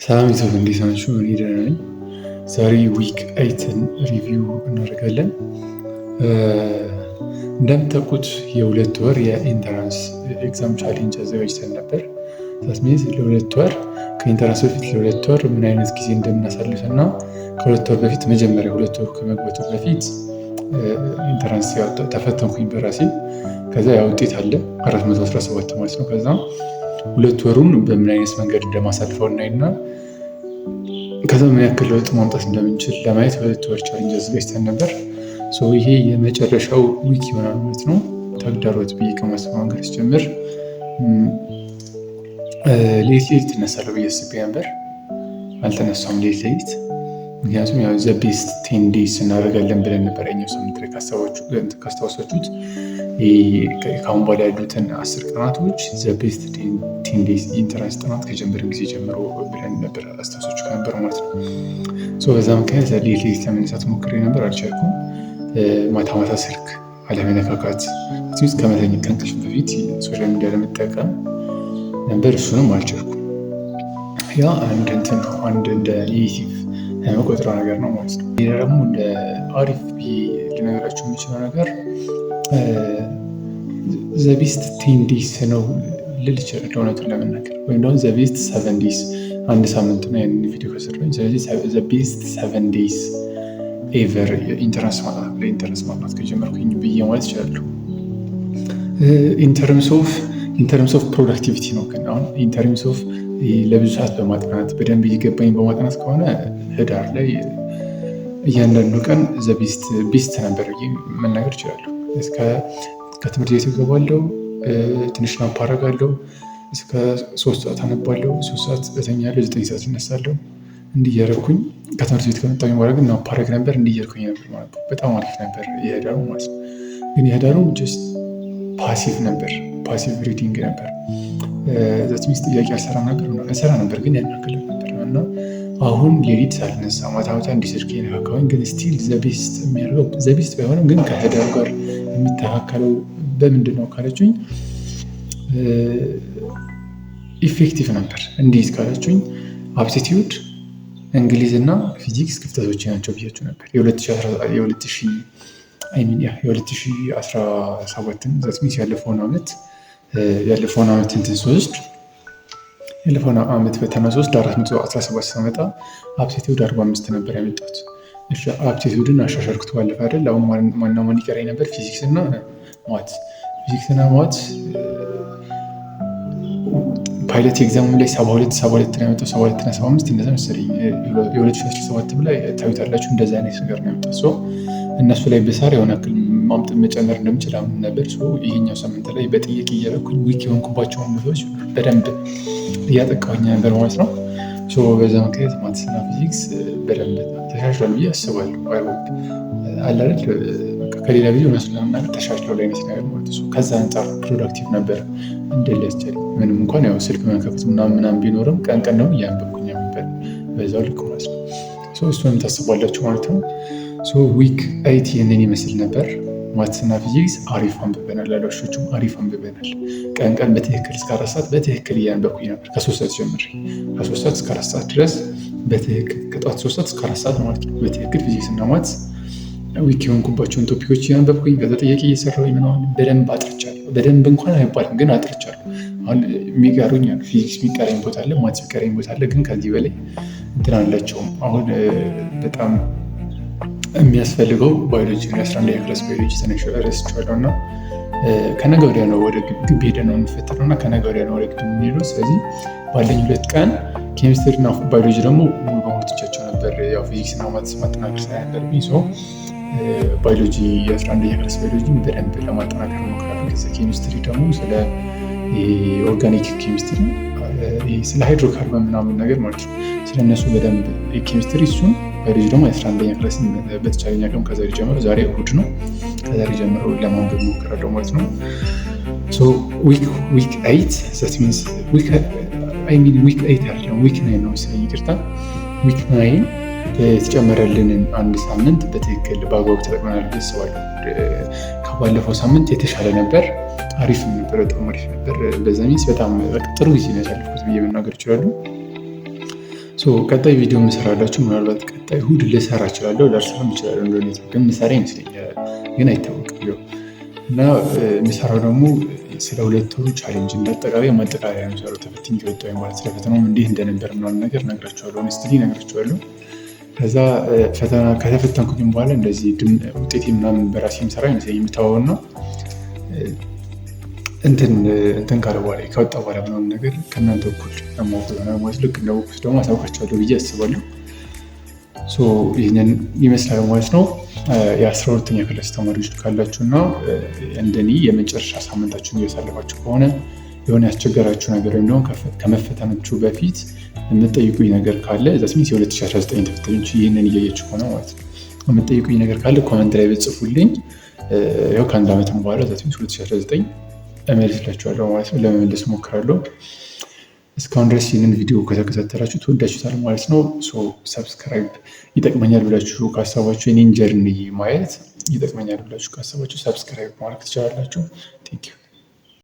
ሰላም ቤተሰብ፣ እንዴት ናችሁ? እኔ ደህና ነኝ። ዛሬ week 8 ን review እናደርጋለን። እንደምታውቁት የ2 ወር የ entrance exam challenge አዘጋጅተን ነበር። That means ለ2 ወር ከ entrance በፊት ለ2 ወር ምን አይነት ጊዜ እንደምናሳልፍ እና ከ2 ወር በፊት፣ መጀመሪያ 2 ወር ከመግባቱ በፊት entrance ተፈተንኩኝ በራሴ። ከዛ ያ ውጤት አለ፣ 417 ማለት ነው። ከዛ 2 ወሩን በምን አይነት መንገድ እንደማሳልፈው እናይና ከዛ ምን ያክል ለውጥ ማምጣት እንደምንችል ለማየት 2 ወር challenge አዘጋጅተን ነበር። ይሄ የመጨረሻው week ይሆናል ማለት ነው። ተግዳሮት ብዬ ከማስበው ነገር ስጀምር ሌሊት ሌሊት እነሳለሁ ብዬ አስቤ ነበር። አልተነሳሁም ሌሊት ሌሊት። ምክንያቱም ያው the best 10 days እናደርጋለን ብለን ነበር ያኛው ሳምንት ላይ፣ ካስታወሳችሁት። ከአሁን በኋላ ያሉትን 10 ቀናቶች the best 10 days entrance ጥናት ከጀመርን ጊዜ ጀምሮ ብለን ነበር፣ አስታውሳችሁ ከነበር ማለት ነው። በዛ ምክንያት ሌሊት ሌሊት ለመነሳት ሞክሬ ነበር፣ አልቻልኩም። ማታ ማታ ስልክ አለመነካካት፣ at least ከመተኛት ከእንቅልፍ በፊት social media ለመጠቀም ነበር፣ እሱንም አልቻልኩም። ያ አንድ እንትን ነው፣ አንድ እንደ negative የምቆጥረው ነገር ነው ማለት ነው። ሌላ ደግሞ እንደ አሪፍ ብዬ ልነግራችሁ የምችለው ነገር the best 10 days ነው ልል እችላለሁ እውነቱን ለመናገር፣ ወይም ደግሞ the best 7 days። አንድ ሳምንት ነው ያንን ቪዲዮ ከሰራሁኝ። ስለዚህ the best 7 days ever entrance ማጥናት ለ entrance ማጥናት ከጀመርኩኝ ብዬ ማለት እችላለሁ። In terms of productivity ነው። ግን አሁን in terms of ለብዙ ሰዓት በማጥናት፣ በደንብ እየገባኝ በማጥናት ከሆነ ህዳር ላይ እያንዳንዱ ቀን the best ነበር ብዬ መናገር እችላለሁ። እስከ ከትምህርት ቤት እገባለሁ፣ ትንሽ nap አደርጋለሁ፣ እስከ 3 ሰዓት አነባለሁ፣ 3 ሰዓት እተኛለሁ፣ 9 ሰዓት እነሳለሁ። እንዲህ እያደረኩኝ ከትምህርት ቤት ከመጣሁኝ በኋላ ግን nap አደርግ ነበር። እንዲህ እያደረኩኝ ነበር ማለት ነው። በጣም አሪፍ ነበር የህዳሩ ማለት ነው። ግን የህዳሩ just passive ነበር፣ passive reading ነበር። That means ጥያቄ አልሰራም ነበር፣ እሰራ ነበር ግን ያን ያክል ነበር። እና አሁን ሌሊት ሳልነሳ ማታ ማታ እንዲህ ስልክ እየነካካሁኝ ግን still the best የሚያደርገው፣ the best ባይሆንም ግን ከህዳሩ ጋር የሚተካከለው በምንድን ነው ካለችኝ effective ነበር። እንዴት ካለችኝ aptitude፣ እንግሊዝ እና ፊዚክስ ክፍተቶች ናቸው ብያችሁ ነበር። የ2017ን፣ that means ያለፈውን ዓመት እንትን ስወስድ፣ ያለፈውን ዓመት ፈተና ስወስድ 417 ሳመጣ aptitude 45 ነበር ያመጣሁት። Aptitude ን አሻሻልኩት ባለፈ አይደል? አሁን ማና ማን ይቀረኝ ነበር? ፊዚክስ እና math። ፊዚክስ እና math pilot exam ኡ ላይ 72 72 ነው ያመጣው፣ 72 እና 75 እንደዛ መሰለኝ። የ2017 ላይ ታዩታላችሁ። እንደዛ አይነት ነገር ነው ያመጣው። እነሱ ላይ ብሰራ የሆነ ያክል ማምጥ መጨመር እንደምችል አምን ነበር። ይሄኛው ሳምንት ላይ በጥያቄ እያደረኩኝ weak የሆንኩባቸውን ቦታዎች በደንብ እያጠቃሁኝ ነበር ማለት ነው። በዛ ምክንያት maths ና ፊዚክስ በደንብ ተሻሽሏል ብዬ አስባለሁ። አለ አይደል፣ ከሌላ ጊዜ እውነቱን ለመናገር ተሻሽሏል አይነት ነገር ማለት ነው። ከዛ አንጻር productive ነበር እንድል ያስቻለኝ። ምንም እንኳን ያው ስልክ መከፈት ምናምን ምናምን ቢኖርም ቀን ቀን ነው እያነበብኩኝ ነበር በዛው ልክ ማለት ነው። እሱንም ታስቧላችሁ ማለት ነው። Week 8 ይህንን ይመስል ነበር። Maths ና ፊዚክስ አሪፍ አንብበናል። አልዋሻችሁም፣ አሪፍ አንብበናል። ቀን ቀን በትክክል እስከ 4 ሰዓት በትክክል እያነበብኩኝ ነበር። ከ3 ሰዓት ጀምሬ ከ3 ሰዓት እስከ 4 ሰዓት ድረስ በትክክል፣ ከጠዋት 3 ሰዓት እስከ 4 ሰዓት ማለት ነው። በትክክል ፊዚክስ እና maths weak የሆንኩባቸውን topic ኦች እያነበብኩኝ ከዛ ጥያቄ እየሰራሁኝ ምናምን በደንብ አጥርቻለሁ። በደንብ እንኳን አይባልም ግን አጥርቻለሁ። አሁን የሚቀሩኝ ፊዚክስ የሚቀረኝ ቦታ አለ፣ maths የሚቀረኝ ቦታ አለ። ግን ከዚህ በላይ እንትን አላቸውም። አሁን በጣም የሚያስፈልገው ባዮሎጂ ነው። የ11ኛ class ባዮሎጂ ትንሽ ረስቼዋለሁ እና ከነገ ወዲያ ነው ወደ ግቢ ሄደን ነው የሚፈተነው እና ከነገ ወዲያ ነው ወደ ግቢ የምንሄደው። ስለዚህ ባለኝ 2 ቀን ኬሚስትሪ እና ባዮሎጂ ደግሞ ሙሉ በሙሉ ትቻቸው ነበር። ያው ፊዚክስ እና maths ማጠናከር ስለነበረብኝ so ባዮሎጂ፣ የ11ኛ class ባዮሎጂ በደንብ ለማጠናከር እሞክራለሁ። ከዛ ኬሚስትሪ ደግሞ ስለ organic chemistry፣ ስለ ሃይድሮካርበን ምናምን ነገር ማለት ነው። ስለ እነሱ በደንብ ኬሚስትሪ እሱን፣ ባዮሎጂ ደግሞ የ11ኛ class በተቻለኝ አቅም ከዛሬ ጀምሮ፣ ዛሬ እሁድ ነው፣ ከዛሬ ጀምሮ ለማንበብ እሞክራለሁ ማለት ነው። Week 8፣ that means week፣ I mean week 8 አይደለም፣ week 9 ነው መሰለኝ፣ ይቅርታ። Week 9 የተጨመረልንን አንድ ሳምንት በትክክል በአግባቡ ተጠቅመናል ብዬ አስባለሁ። ከባለፈው ሳምንት የተሻለ ነበር። አሪፍ ነበር፣ በጣም አሪፍ ነበር። በዛ means በጣም ጥሩ ጊዜ ነው ያሳለፍኩት ብዬ መናገር እችላለሁ። ቀጣይ ቪዲዮ የምሰራላችሁ ምናልባት ቀጣይ እሑድ ልሰራ እችላለሁ፣ ላልሰራም እችላለሁ። እንደሁኔታው ግን ምሰራ ይመስለኛል፣ ግን አይታወቅም። እና የምሰራው ደግሞ ስለ 2 ወሩ challenge እንዳጠቃላይ ማጠቃለያ የሚሰራው ተፈትኜ ከወጣሁኝ ማለት ስለ ፈተናውም እንዴት እንደነበር ምናምን ነገር እነግራችኋለሁ። Honestly እነግራችኋለሁ። ከዛ ፈተና ከተፈተንኩኝም በኋላ እንደዚህ ውጤቴ ምናምን በራሴ የምሰራ ይመስለኝ የምተዋወን ነው። እንትን እንትን ካለ በኋላ ከወጣ በኋላ ምናምን ነገር ከእናንተ እኩል ለማወቅ ይሆናል ማለት ልክ እንዳወቅኩት ደግሞ አሳውቃችኋለሁ ብዬ አስባለሁ። ይህንን ይመስላል ማለት ነው። የ12ኛ class ተማሪዎች ካላችሁ እና እንደኔ የመጨረሻ ሳምንታችሁን እያሳለፋችሁ ከሆነ የሆነ ያስቸገራችሁ ነገር ወይም ደግሞ ከመፈተናችሁ በፊት የምትጠይቁኝ ነገር ካለ፣ that means የ2019 ተፈታኞች ይህንን እያያችሁ ከሆነ ማለት ነው፣ የምትጠይቁኝ ነገር ካለ comment ላይ ብትጽፉልኝ ያው ከአንድ ዓመትም በኋላ፣ that means 2019፣ እመልስላችኋለሁ ማለት ነው። ለመመለስ እሞክራለሁ። እስካሁን ድረስ ይህንን ቪዲዮ ከተከታተላችሁ ትወዳችሁታል ማለት ነው። Subscribe ይጠቅመኛል ብላችሁ ካሰባችሁ፣ የኔን journey ማየት ይጠቅመኛል ብላችሁ ካሰባችሁ subscribe ማድረግ ትችላላችሁ። Thank you.